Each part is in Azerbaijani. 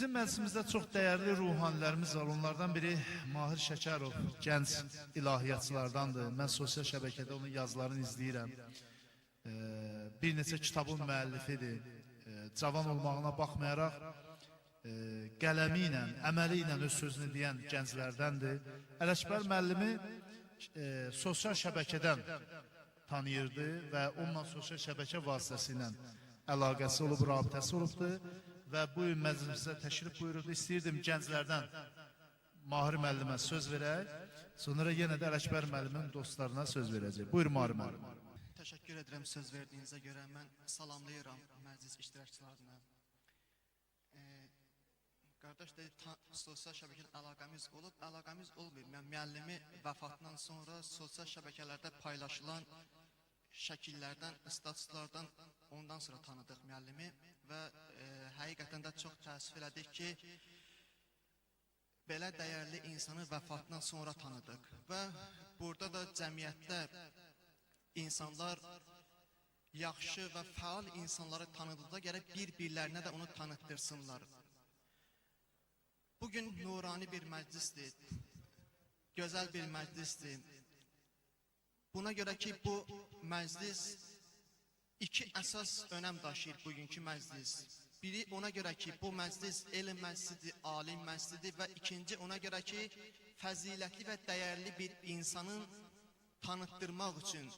Bizim məclisimizdə çox dəyərli ruhanilərimiz var. Onlardan biri Mahir Şəkərov, gənc ilahiyyatçılardandır. Mən sosial şəbəkədə onun yazılarını izləyirəm. Bir neçə kitabın müəllifidir. Cavan olmağına baxmayaraq qələmi ilə, əməli ilə öz sözünü deyən gənclərdəndir. Ələkbər müəllimi sosial şəbəkədən tanıyırdı və onunla sosial şəbəkə vasitəsilə əlaqəsi olub, rabitəsi olubdur və bu gün məclisimizə təşrif buyurubdu. İstəyirdim gənclərdən Mahir müəllimə söz verək, sonra yenə də Ələkbər müəllimin dostlarına söz verəcək. Buyur Mahir müəllim. Təşəkkür edirəm söz verdiyinizə görə. Mən salamlayıram məclis iştirakçılarını. Qardaş dedi, sosial şəbəkədə əlaqəmiz olub, əlaqəmiz olmayıb. Mən müəllimi vəfatından sonra sosial şəbəkələrdə paylaşılan şəkillərdən, statuslardan ondan sonra tanıdıq müəllimi və həqiqətən də çox təəssüf elədik ki, belə dəyərli insanı vəfatından sonra tanıdıq və burada da cəmiyyətdə insanlar yaxşı və fəal insanları tanıdıqda gərək bir-birlərinə də onu tanıtdırsınlar. Bugün nurani bir məclisdir, gözəl bir məclisdir. Buna görə ki, bu məclis iki əsas önəm daşıyır bugünkü məclis. Biri ona görə ki, bu məclis elm məclisidir, alim məclisidir və ikinci ona görə ki, fəzilətli və dəyərli bir insanın tanıtdırmaq üçün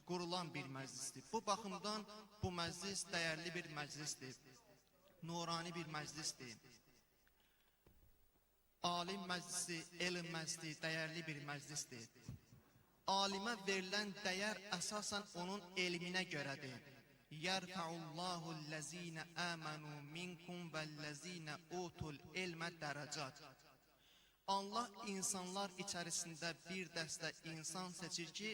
qurulan bir məclisdir. Bu baxımdan bu məclis dəyərli bir məclisdir. Nurani bir məclisdir. Alim məclisi, elm məclisi, dəyərli bir məclisdir. Alimə verilən dəyər əsasən onun elminə görədir. Yərfəullahu ləzinə əmənu minkum vəl-ləzinə utul elmə dərəcat. Allah insanlar içərisində bir dəstə insan seçir ki,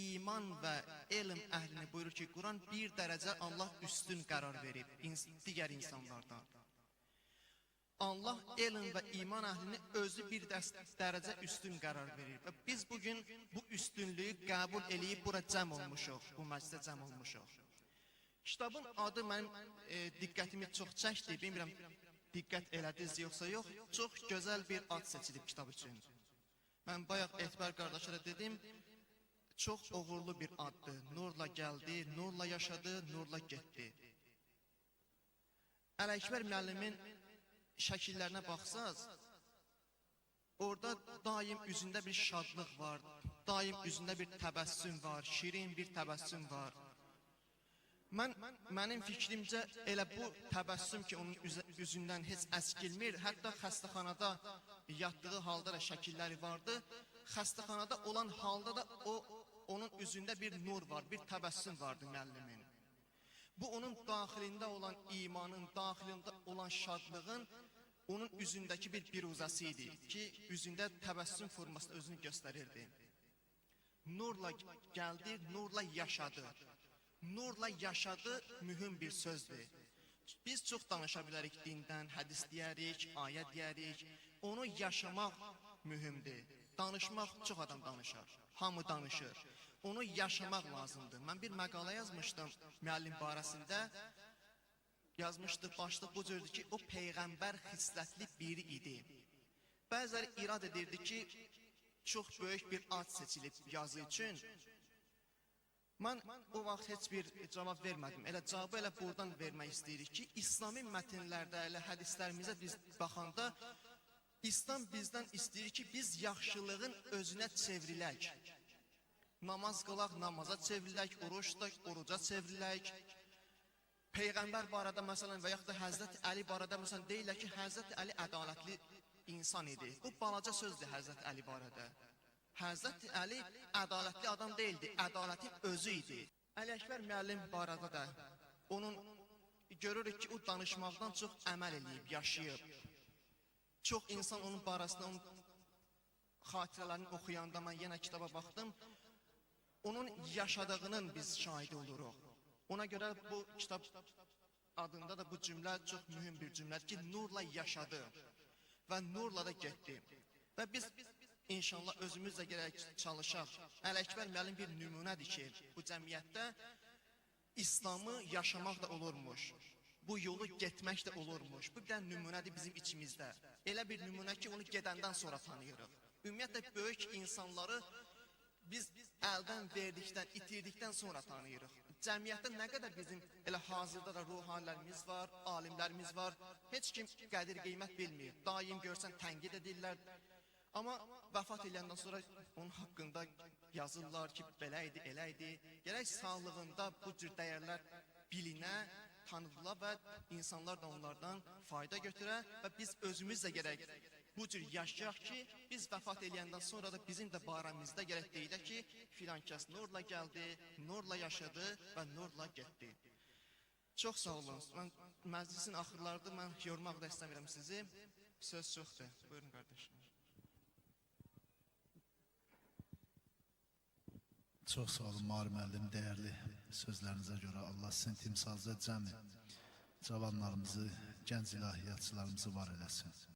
iman və elm əhlini buyurur ki, Quran bir dərəcə Allah üstün qərar verib digər insanlardan. Allah elm və iman əhlini özü bir dərəcə üstün qərar verir. Və biz bugün bu üstünlüyü qəbul eləyib bura cəm olmuşuq, bu məclisə cəm olmuşuq. Kitabın adı mənim diqqətimi çox çəkdi, bilmirəm diqqət elədiniz yoxsa yox, çox gözəl bir ad seçilib kitab üçün. Mən bayaq Etibar qardaşlara dedim, çox uğurlu bir addır. Nurla gəldi, nurla yaşadı, nurla getdi. Ələkbər müəllimin şəkillərinə baxsaz, orada daim üzündə bir şadlıq var, daim üzündə bir təbəssüm var, şirin bir təbəssüm var. Mənim fikrimcə elə bu təbəssüm ki, onun üzündən heç əskilmir, hətta xəstəxanada yatdığı halda da şəkilləri vardı. Xəstəxanada olan halda da onun üzündə bir nur var, bir təbəssüm vardı müəllimin. Bu onun daxilində olan imanın, daxilində olan şadlığın onun üzündəki bir biruzası idi ki, üzündə təbəssüm formasında özünü göstərirdi. Nurla gəldi, nurla yaşadı. Nurla yaşadı mühüm bir sözdür. Biz çox danışa bilərik dindən, hədis deyərik, ayə deyərik. Onu yaşamaq mühümdür. Danışmaq çox adam danışar. Hamı danışır. Onu yaşamaq lazımdır. Mən bir məqalə yazmışdım müəllim barəsində. Yazmışdı, başlıq bu cürdür ki, o peyğəmbər xislətli biri idi. Bəziləri irad edirdi ki, çox böyük bir ad seçilib yazı üçün. Mən o vaxt heç bir cavab vermədim. Elə cavabı elə buradan vermək istəyirik ki, İslami mətnlərdə, elə hədislərimizə biz baxanda İslam bizdən istəyir ki, biz yaxşılığın özünə çevrilək. Namaz qılaq, namaza çevrilək, oruç tutaq, oruca çevrilək. Peyğəmbər barədə məsələn və yaxud da Həzrət Əli barədə məsələn deyirlər ki, Həzrət Əli ədalətli insan idi. Bu balaca sözdür Həzrət Əli barədə. Həzrət Əli ədalətli adam deyildi, ədalətin özü idi. Əli Əkbər müəllim barədə də onun görürük ki, o danışmaqdan çox əməl eləyib, yaşayıb. Çox insan onun barəsində, onun xatirələrini oxuyanda mən yenə kitaba baxdım. Onun yaşadığının biz şahidi oluruq. Ona görə bu kitab adında da bu cümlə çox mühüm bir cümlədir ki, nurla yaşadı və nurla da getdi. Və biz inşallah özümüz də gərək çalışaq. Ələkbər müəllim bir nümunədir ki, bu cəmiyyətdə İslamı yaşamaq da olurmuş. Bu yolu getmək də olurmuş. Bu bir dənə nümunədir bizim içimizdə. Elə bir nümunə ki, onu gedəndən sonra tanıyırıq. Ümumiyyətlə böyük insanları biz əldən verdikdən, itirdikdən sonra tanıyırıq. Cəmiyyətdə nə qədər bizim elə hazırda da ruhanilərimiz var, alimlərimiz var. Heç kim qədir qiymət bilmir. Daim görsən tənqid edirlər. Amma vəfat edəndən sonra onun haqqında yazırlar ki, belə idi, elə idi. Gərək sağlığında bu cür dəyərlər bilinə, tanıdıla və insanlar da onlardan fayda götürə və biz özümüz də gərək bu cür yaşayaq ki, biz vəfat eləyəndən sonra da bizim də barəmizdə gərək deyilə ki, filan kəs nurla gəldi, nurla yaşadı və nurla getdi. Çox sağ olun. Mən məclisin axırlarıdır, mən yormaq da istəmirəm sizi. Söz çoxdur. Buyurun qardaşım. Çox sağ olun Mahir müəllim, dəyərli sözlərinizə görə. Allah sizin timsalınıza cəmi cavanlarımızı, gənc ilahiyyatçılarımızı var eləsin.